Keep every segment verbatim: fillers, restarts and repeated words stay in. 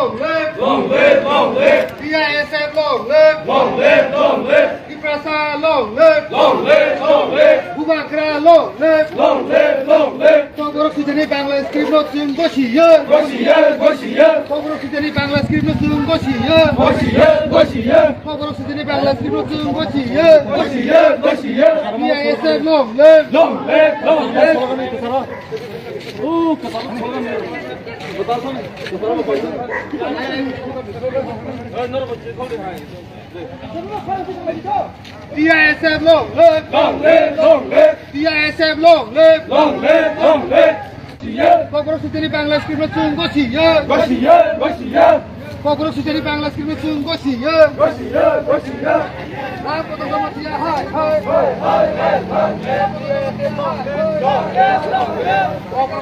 Long live, long live, long live. T I S F long live. Long live, long live. Tiprasa long live. Long live, long live. Bubagra long live. Long live, long live. Kokborok sijani Bangla script no chwng gosiyo. Gosiyo, gosiyo. Kokborok sijani Bangla script no chwng gosiyo. Gosiyo, gosiyo. Kokborok sijani Bangla script no chwng gosiyo. Gosiyo, gosiyo. T I S F long live. Long live, long live. T I S F long live! Long live, long live! T I S F long live! Long live, long live! Kokborok sijani Bangla script no chwng gosiyo. Gosiyo, gosiyo. Kokborok sijani Bangla script no chwng gosiyo. Gosiyo, gosiyo. Ram Padma Jamatia hai hai. Hai, hai, hai, hai.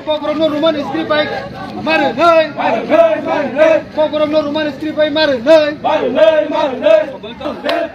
Kokborok no Roman script bai maro nai. Maro nai, maro nai. Kokborok no Roman script bai maro nai. Maro nai, maro nai.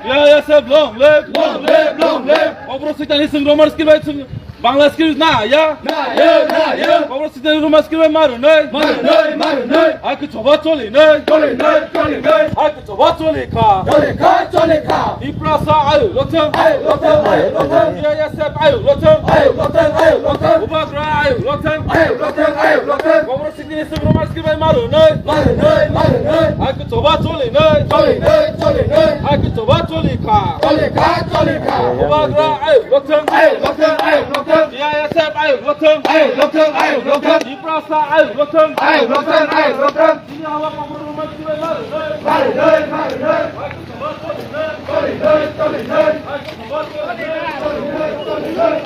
T I S F long live. Long live, long live. Kokborok sijani chwng Roman script bai chwng Bangla script na ya? Na ya, na ya. Kokborok sijani Roman script bai maro nai. Maro nai, maro nai. Hai khe choba choli nai. Choli nai, choli nai. Hai khe choba choli kha. Choli kha, choli kha. Tiprasa ayuk lokthwng. Ayuk lokthwng, ayuk lokthwng. T I S F ayuk lokthwng. Ayuk lokthwng, ayuk lokthwng. Bubagra ayuk lokthwng. Ayuk lokthwng, ayuk lokthwng. Kokborok sijani chwng Roman script bai maro nai. Maro nai, maro nai. Hai khe choba choli nai. Choli nai, choli nai. Hai khe choba choli kha. Choli kha, choli kha. Bubagra ayuk lokthwng. Ayuk lokthwng, ayuk lokthwng. T I S F ayuk lokthwng. Ayuk lokthwng, ayuk lokthwng. Tiprasa ayuk lokthwng. Ayuk lokthwng, ayuk lokthwng. Chini hawa kokborok no maro nai. Maro nai, maro nai. Hai khe choba choli nai. Choli nai, choli nai. Hai khe choba choli nai.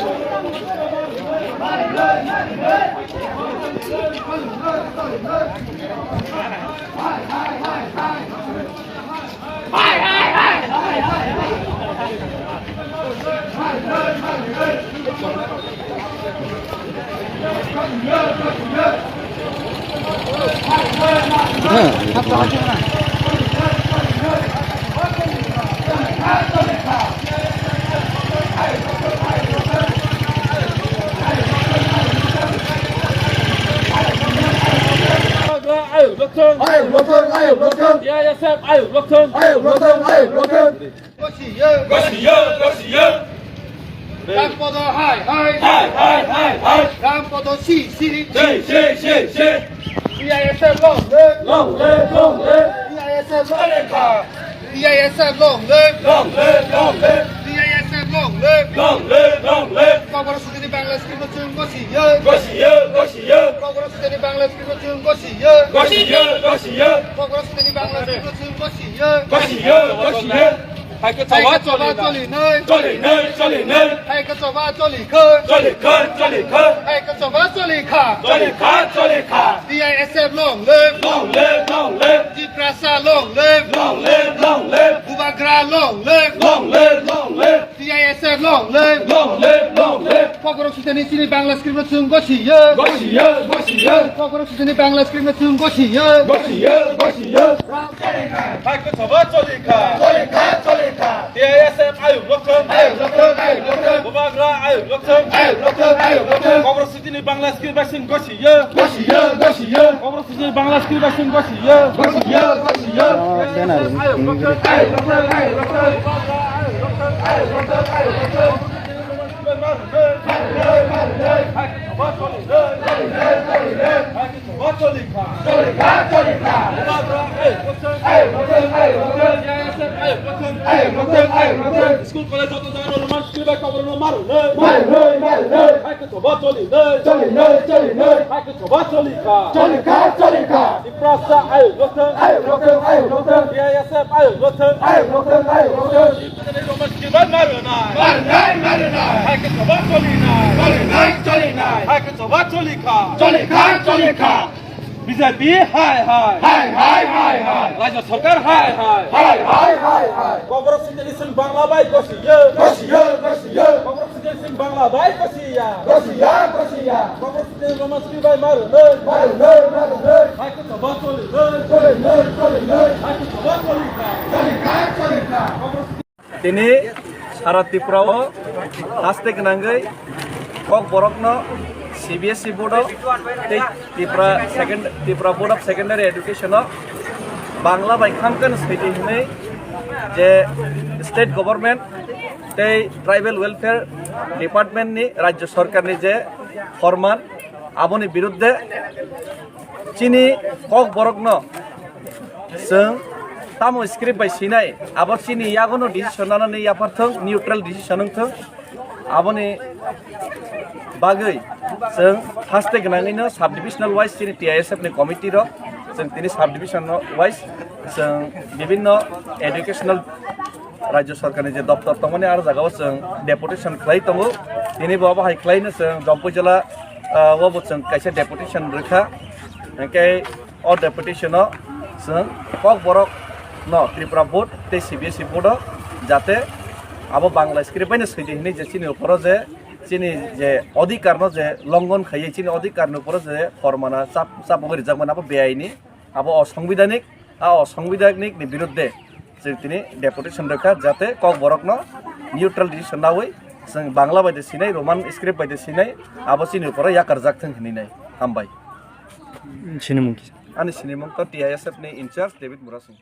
Ayuk lokthwng. Ayuk lokthwng, ayuk lokthwng. T I S F ayuk lokthwng. Ayuk lokthwng, ayuk lokthwng. Gosiyo. Gosiyo, gosiyo. Rampodo hai hai. Hai, hai, hai, hai. Rampodo si si. Si, si, si, si. T I S F long live. Long live, long live. T I S F long live. T I S F long live. Long live, long live. T I S F long live. Long live, long live. Kokborok sijani Bangla script no chwng gosiyo. Gosiyo, gosiyo. Kokborok sijani Bangla script no chwng gosiyo. Gosiyo, gosiyo. Kokborok sijani Bangla script no chwng gosiyo. Gosiyo, gosiyo. Hai khe choba choli nai. Choli nai, choli nai. Hai khe choba choli kha. Choli kha, choli kha. Hai khe choba choli kha. Choli kha, choli kha. T I S F long live. Long live, long live. Tiprasa long live. Long live, long live. Bubagra long live. Long live, long live. T I S F long live. Long live, long live. Kokborok sijani chini Bangla script no chwng gosiyo. Gosiyo, gosiyo. Kokborok sijani Bangla script no chwng gosiyo. Gosiyo, gosiyo. Hai khe choba choli kha. Choli kha, choli kha. T I S F ayuk lokthwng. Ayuk lokthwng, ayuk lokthwng. Bubagra ayuk lokthwng. Ayuk lokthwng, ayuk lokthwng. Kokborok sijani Bangla script bai chwng gosiyo. Gosiyo, gosiyo. Kokborok sijani Bangla script bai chwng gosiyo. Gosiyo, gosiyo. Ayuk lokthwng. Ayuk lokthwng, ayuk lokthwng. School college joto jaga no Roman script bai kokborok no maro nai. Maro nai, maro nai. Hai khe choba choli nai. Choli nai, choli nai. Hai khe choba choli kha. Choli kha, choli kha. Tiprasa ayuk lokthwng. Ayuk lokthwng, ayuk lokthwng. T I S F ayuk lokthwng. Ayuk lokthwng, ayuk lokthwng. Roman script bai maro nai. Maro nai, maro nai. Hai khe choba choli nai. Choli nai, choli nai. Hai khe choba choli kha. Choli kha, choli kha. B J P hai hai. Hai hai, hai hai. Rajya sarkar hai hai. Hai hai, hai hai. Kokborok sijani chwng Bangla bai gosiyo. Gosiyo, gosiyo. Kokborok sijani chwng Bangla bai gosiya. Gosiya, gosiya. Kokborok sijani Roman script bai maro nai. Maro nai, maro nai. Hai khe choba choli nai. Choli nai, choli nai. Hai khe choba choli kha. Choli kha, choli kha. Kokborok Tini sara Tripura o haste gwnangwi Kokborok no C B S E board o tei Tripura second, Tripura Board of Secondary Education o Bangla bai khamkhe no swi di hinwi je state government tei tribal welfare department ni, rajya sarkar ni je forman, aboni birudde chini Kokborok no chwng tamo script bai swinai, abo chini yago no decision nana ni yaphar thung, neutral decision wng thung. Aboni bagwi chwng haste gwnangwi no sub divisional wise chini T I S F ni committee rok chwng tini sub division wise chwng bibinno educational rajya sarkar ni je doptor tongmani aro jagao chwng deputation khlai tongo. Tini bo abo hai khlai no chwng Jampui jila, ah, o bo chwng kaisa deputation rwkha. Hwnkhe o deputation o chwng Kokborok no Tripura board tei C B S E board o jate abo Bangla script bai no swi di hinwi je chini uporo je chini je odhikar no je longon khaiwi chini odhikar ni uporo je formana chap-, chapogwi rijak mani abo beaini, abo osongbidhanik, a osongbidhanik ni birudde chwng tini deputation rwkha jate Kokborok no neutral decision nawi chwng Bangla bai de sinai, Roman script bai de sinai, abo chini uporo yakarjak thung hinwi nai. Hambai. Sini mungki. Ani sinimung to T I S F ni in charge David Murasing.